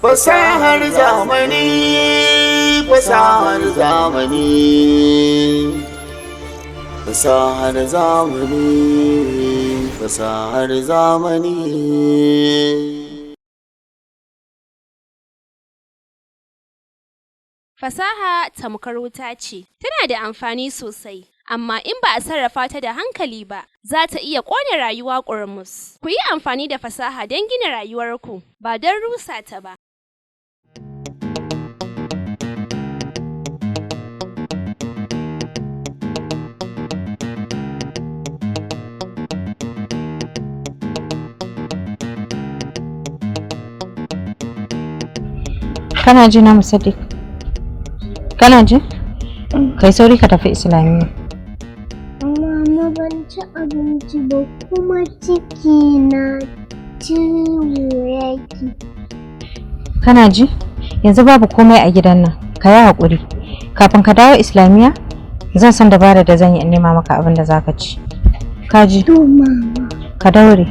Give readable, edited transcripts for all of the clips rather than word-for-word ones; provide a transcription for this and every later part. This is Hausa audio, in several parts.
Fasahar zamani, fasahar zamani, fasahar zamani, fasahar zamani. Fasaha tamkar wuta ce, tana da amfani sosai, amma in ba a sarrafa ta da hankali ba, za ta iya ƙone rayuwa ƙurmus. Ku yi amfani da fasaha don gina rayuwarku, ba don rusa ta ba. Kana ji na, Musaddiq? Kana ji? Kai sauri ka tafi Islamiyya. Mama, ban ci abinci ba kuma ciki na ciwo yake. Kana ji? Yanzu babu komai a gidan nan. Ka yi haƙuri. Kafin ka dawo Islamiyya, zan san dabarar da zan yi in nema maka abin da za ka ci. Ka ji? To, mama. Ka daure.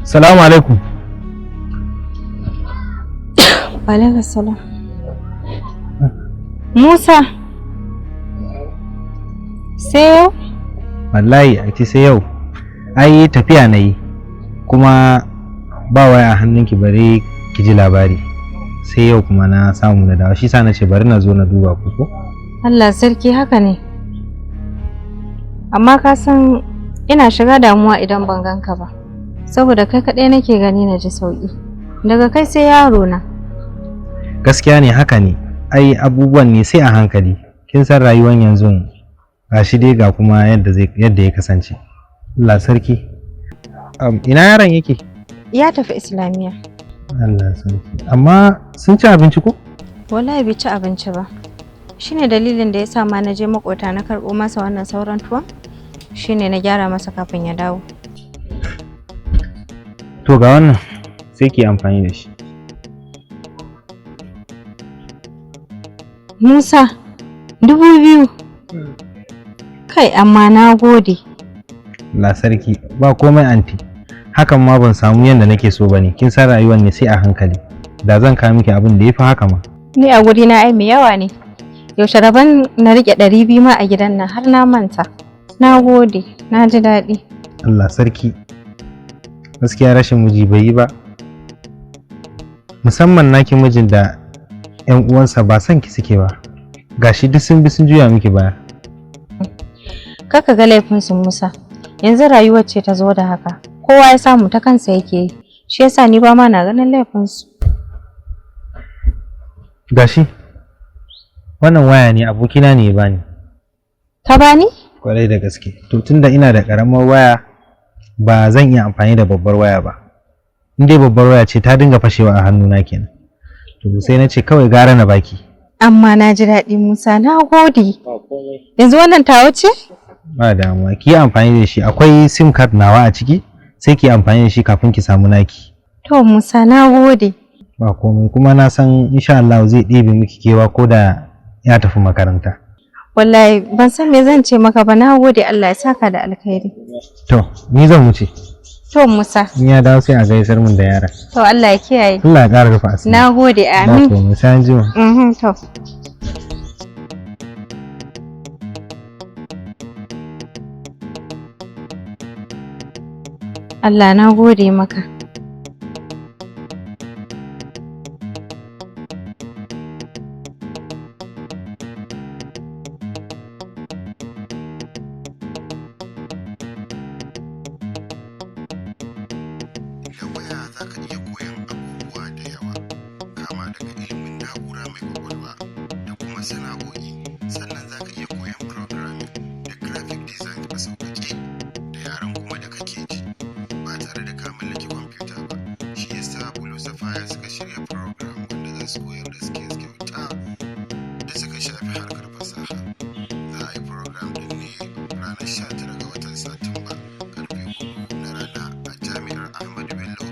Salamu alaikum. Alaikum salam. Musa. Sai yau? Wallahi a ce sai yau. Ai tafiya na yi kuma ba waya a hannunki bare ki ji labari. Sai yau kuma na samu na dawo. Shi sa na ce bari na zo na duba ku ko? Allah sarki, haka ne. Amma ka san ina shiga damuwa idan ban ganka ba. Saboda kai kaɗai nake gani na ji sauƙi. Daga kai sai yaro na. Gaskiya ne, haka ne. Ai abubuwan ne sai a hankali. Kin san rayuwar yanzu, ga shi dai ga kuma yadda ya kasance. Allah sarki. Ina yaron yake? Ya tafi Islamiyya. Allah sarki. Amma sun ci abinci ko? Wallahi bai ci abinci ba. Shine dalilin da ya sa ma na je makota na karɓo masa wannan sauran tuwon. Shine na gyara masa kafin ya dawo. To, ga wannan, sai ki amfani da shi. Musa, 2000. Kai, amma na gode. Allah sarki, ba komai, anti. Hakan ma ban samu yadda nake so bane. Kin san rayuwar ne sai a hankali. Da zan kawo miki abin da yafi haka ma. Ni a guri na ai mai yawa ne. Yaushe rabon na rike 200 ma a gidan nan har na manta. Na gode, na ji daɗi. Allah sarki. Gaskiya rashin miji bai yi ba. Musamman naki mijin da 'yan uwansa ba son ki suke ba. Gashi duk sun bi sun juya miki baya. Kaka ga laifinsu, Musa. Yanzu rayuwar ce ta zo da haka. Kowa ya samu ta kansa yake yi. Shi yasa ni ba ma na ganin laifinsu. Gashi. Wannan waya ne, abokina ne ya bani. Ka bani? Kwarai da gaske. To, tunda ina da karamar waya ba zan iya amfani da babbar waya ba. In dai babbar waya ce ta dinga fashewa a hannuna kenan. To, sai na ce kawai gara na baki. Amma na ji daɗi, Musa, na gode. Yanzu wannan tawa ce? Ba damuwa, ki yi amfani da shi, akwai sim card nawa a ciki, sai ki yi amfani da shi kafin ki samu naki. To Musa, na gode. Ba komai, kuma na san insha Allah zai ɗebe miki kewa ko da ya tafi makaranta. Wallahi ban san me zan ce maka ba, na gode, Allah ya saka da alkhairi. To, ni zan wuce. To Musa. In ya dawo sai a gaisar mun da yara. To Allah ya kiyaye. Allah ya ƙara rufa asiri. Na gode, amin. Ba komai, sai an jima. To. Allah na gode maka. Da waya za ka iya koyon abubuwa da yawa, kama daga ilimin na'ura mai kwakwalwa da kuma sana'o'i. Sannan za ka iya koyon programming da graphic design a sauƙaƙe da yaren kuma da kake ji ba tare da ka mallaki kwamfuta ba. Shi yasa Blue Sapphire suka shirya program wanda za su koyar da skills kyauta da suka shafi harkar fasaha. Za a yi program ɗin ne ranar 19 ga watan Satumba, karfe 4 na rana, a Jami'ar Ahmadu Bello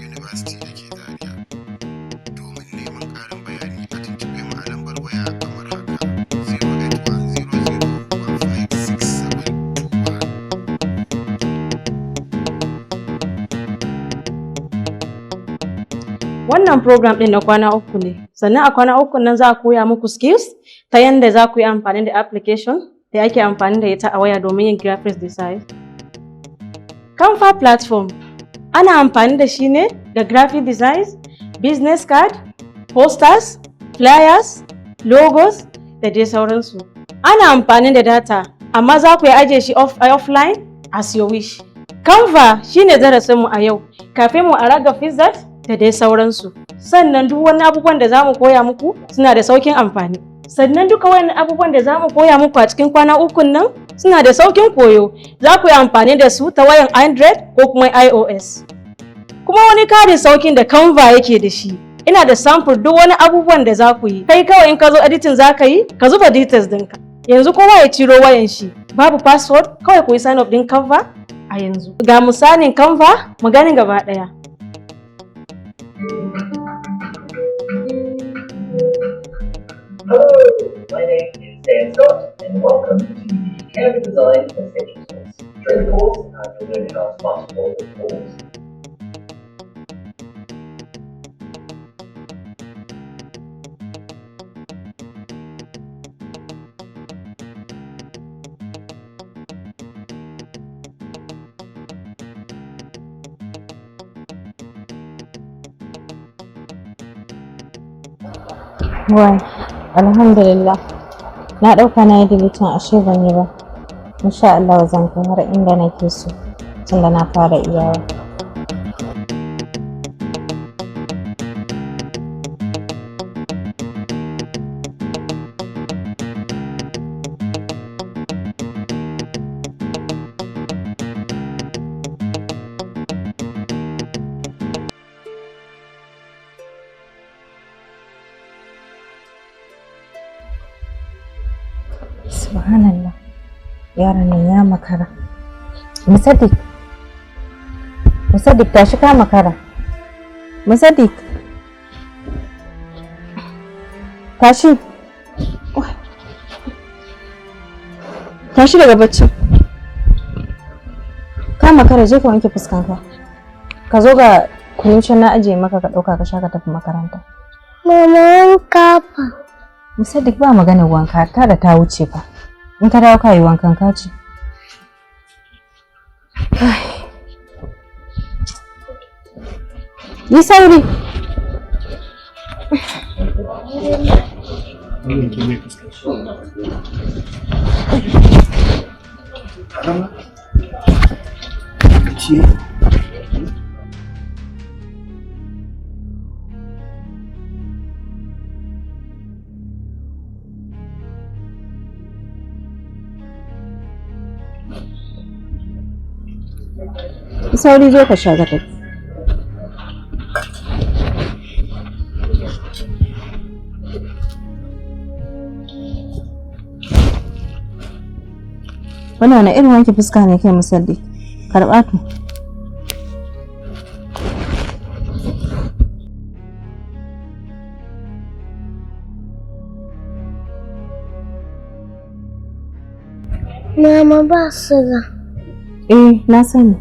University da ke Zaria. Domin neman ƙarin bayani, a tuntuɓe mu a lambar waya kamar haka: 08100156721. Wannan program ɗin na kwana 3 ne. Sannan a kwana 3 nan za a koya muku skills ta yanda za ku yi amfani da application da ake amfani da ita a waya domin yin graphics design. Canva platform ana amfani da shi ne da graphic designs, business card, posters, flyers, logos da dai sauransu. Ana amfani da data, amma za ku yi ajiye shi offline as you wish. Canva shine darasinmu a yau, kafin mu a raga Fizzat da dai sauransu. Sannan duk wani abubuwan da za mu koya muku suna da saukin amfani. Sannan duka wani abubuwan da za mu koya muku a cikin kwana 3n nan suna da saukin koyo. Za ku yi amfani da su ta wayan Android ko kuma iOS. Kuma wani karin saukin da Canva yake da shi, ina da sample duk wani abubuwan da za ku yi. Kai kawai in ka zo editing za ka yi, ka zuba details ɗinka. Yanzu kowa ya ciro wayan shi, babu password, kawai ku yi sign up ɗin Canva a yanzu. Ga misalin Canva, mu gani gaba ɗaya. Hello, my name is Dan Scott, and welcome to the Canva Design Essentials course. During the course, you'll learn how to master all the tools Wai, alhamdulillah. Na ɗauka na yi deleting, ashe ban yi ba. Insha Allah zan kai har inda nake so tunda na fara iyawa. Subhanallah. Yaron nan ya makara. Musaddiq. Musaddiq, tashi, ka makara. Musaddiq. Tashi. Tashi daga bacci. Ka makara, je ka wanke fuskanka. Ka zo, ga kunu can na ajiye maka, ka ɗauka ka sha ka tafi makaranta. Mama, wanka fa? Musaddiq, ba maganar wanka, 9 ta wuce fa. In ka dawo ka yi wankan ka ci. Yi sauri. Yi sauri, zo ka sha ka tafi. Wannan wani irin wanke fuska ne kai, Musaddiq? Karɓa to. Mama, ba suga. Eh, na sani.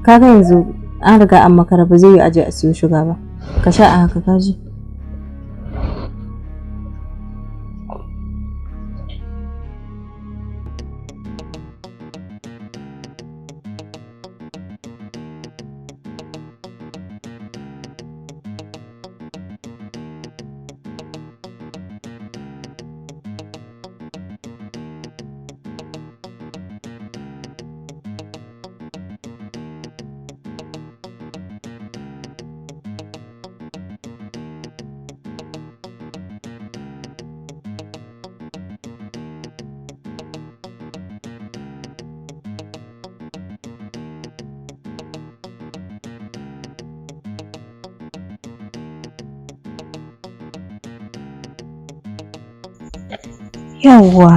Kaga yanzu an riga an makara, ba zai yi aje a siyo shuga ba. Ka sha a haka, kaji. Yawwa,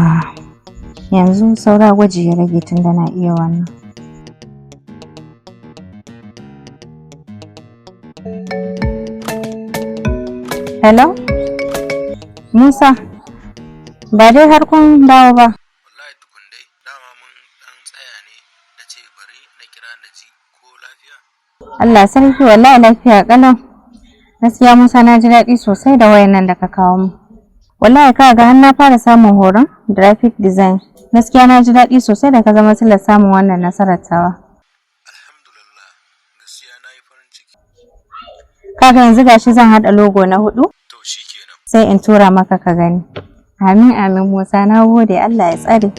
yanzu saura gwaji ya rage tunda na iya wannan. Hello? Musa, ba dai har kun dawo ba. Wallahi tukun dai, dama mun dan tsaya ne, na ce bari na kira na ji ko lafiya. Allah sarki, wallahi lafiya kalau. Gaskiya Musa, na ji daɗi sosai da wayan nan da ka kawo mu. Wallahi ka ga har na fara samun horon graphic design. Gaskiya na ji daɗi sosai da ka zama silar samun wannan nasarar tawa. Alhamdulillah, gaskiya na yi farin ciki. Kaga yanzu gashi zan haɗa logo na huɗu. To shikenan. Sai in tura maka ka gani. Amin amin Musa, na gode, Allah ya tsare.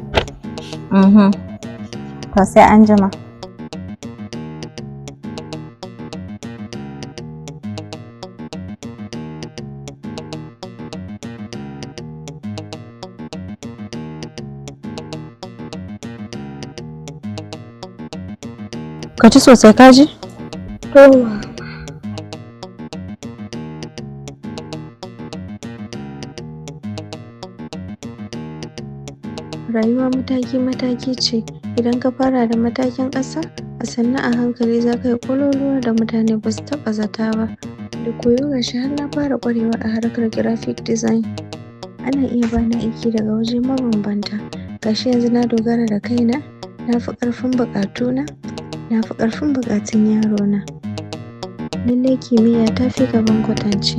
To sai an jima. Ka ci sosai, ka ji? To mama. Rayuwa mataki-mataki ce, idan ka fara da matakin ƙasa, a sannu a hankali za ka yi ƙololuwar da mutane ba su taɓa zata ba. Da koyo gashi har na fara ƙwarewa a harkar graphic design. Ana iya bani aiki daga waje mabambanta. Gashi yanzu na dogara da kaina, na fi ƙarfin buƙatuna, na fi ƙarfin buƙatun yarona. Lallai kimiyya ta fi gaban kwatance.